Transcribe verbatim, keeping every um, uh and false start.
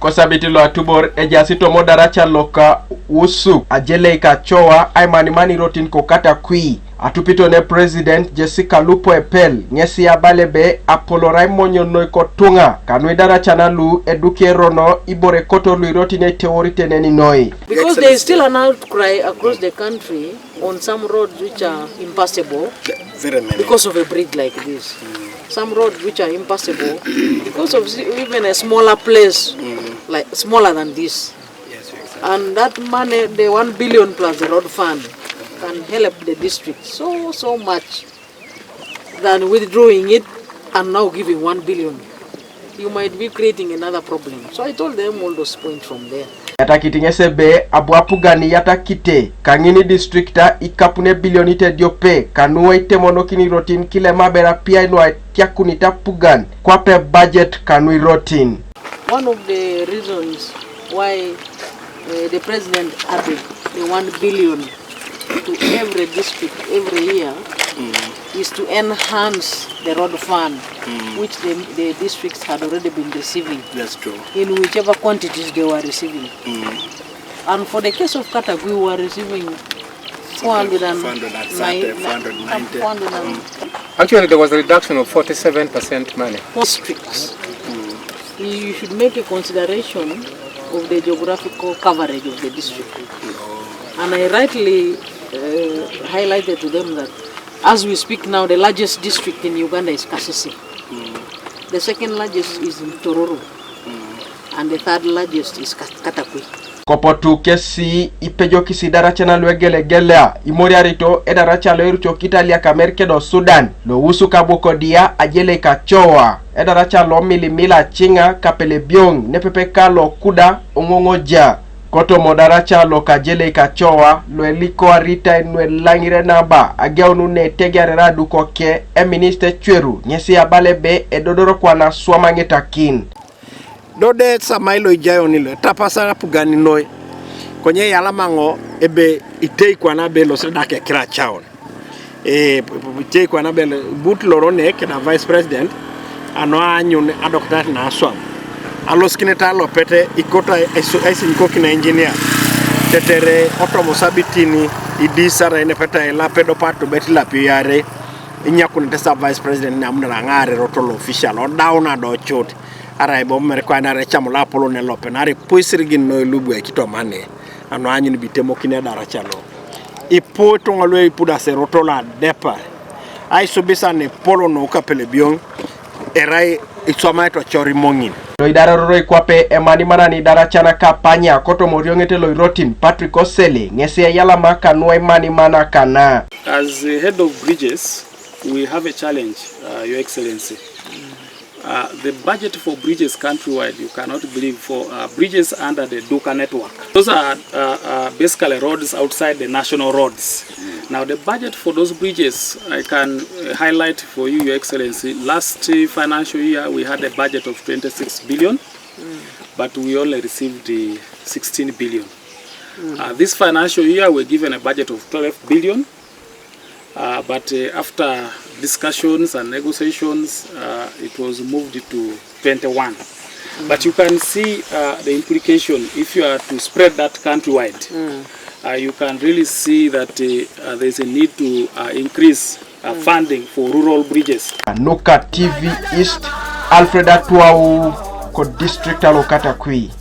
Osabiti lo atubor ejaasi tomo daraca loka Usu, ajelei ka Coa, aimanimani irotin ko Katakwi. Atupito ne President Jessica Lupo Epel, ŋesi abala ebe apolorai monyo noi ko tuŋa, kanu idaracan lu eduke erono ibore koto lu irotin eteori teneni noi. Because there is still an outcry across the country on some roads which are impassable. Very many. Because of a bridge like this. Some roads which are impassable because of s- even a smaller place, like smaller than this. Yes, exactly. And that money, the one billion plus the road fund, can help the district so, so much than withdrawing it and now giving one billion. You might be creating another problem. So I told them all those points from there. Yatakiti ŋesi ebe abu apugan iyatakite kaŋin distrikta ikapun ebilionit ediope, kanu aitemonokin irotin kilema ber apiai nu atiakunit apugan kwape budget kanu irotin. One of the reasons why uh, the president added the one billion to every district every year is to enhance the road fund, which the, the districts had already been receiving. That's true. In whichever quantities they were receiving. And for the case of Katagwi, we were receiving four hundred and nine, four hundred ninety. Four hundred and Actually, there was a reduction of forty-seven percent money. Districts. You should make a consideration of the geographical coverage of the district. And I rightly uh, highlighted to them that as we speak now, the largest district in Uganda is Kasese. The second largest is in Tororo. And the third largest is Kat- Katakwi. Kopotu kesi ipejokisi idaracan lu egelegela imoriarito edaraca lo irucokit aliak Amerika do Sudan, lo Usu ka Bukodia, ajelei ka Coa, edaraca lo Milimila, Ciŋa, Kapelebioŋ, nepepe ka lo Kuda, Oŋoŋoja. Kotomo daraca lo kajelei ka Coa, lo elikoaritai nu elaŋire naba ageunun ne etegearere adukoke, eminista Ecweru ŋesi abala ebe edodoro kwana aswam aŋetakin. Dode samai lo ijayon lo etapasa apugan noi, konye eyalama ŋo ebe itei kwana ebe elosere da kekira acaun. E, itei kwana ebe but lorone keda vice president ano aanyun adokitat na aswam. Alosikinete alopet ikoto aisinyikokin engineer tetere otomo sabitin idis arai nepeta ilap edopar tobet ilapio iarei, inyakunete sa vice president ne amunere aŋaar erot lo official odaun adocut. Arai bo mere kwana arai ecam lo apolon elope naarai ipu isirigin noi lu bu ekitomane, ano aanyun bo itemokin edaraca lo. Ipu ituŋa lu ipudas erot lo adepar aisubisa nepolon nu Kapelebioŋ, erai iswamai tocor imoŋin. Lo idarororoi kwape emanimanan idaracan ka Panya kotoma orioŋet lo irotin, Patrick Osele, ŋesi eyalama kanu aimanimana kana. As the head of bridges, we have a challenge, uh, Your Excellency. Uh, the budget for bridges countrywide, you cannot believe, for uh, bridges under the Duka network. Those are uh, uh, basically roads outside the national roads. Now, the budget for those bridges, I can uh, highlight for you, Your Excellency, last uh, financial year we had a budget of twenty-six billion, but we only received uh, sixteen billion. Uh, this financial year we're given a budget of twelve billion. Uh, but uh, after discussions and negotiations, uh, it was moved to twenty-one. But you can see uh, the implication if you are to spread that countrywide. Uh, you can really see that uh, uh, there's a need to uh, increase uh, funding for rural bridges. Nuka T V East, Alfred Atuau, ko district alo Katakwi.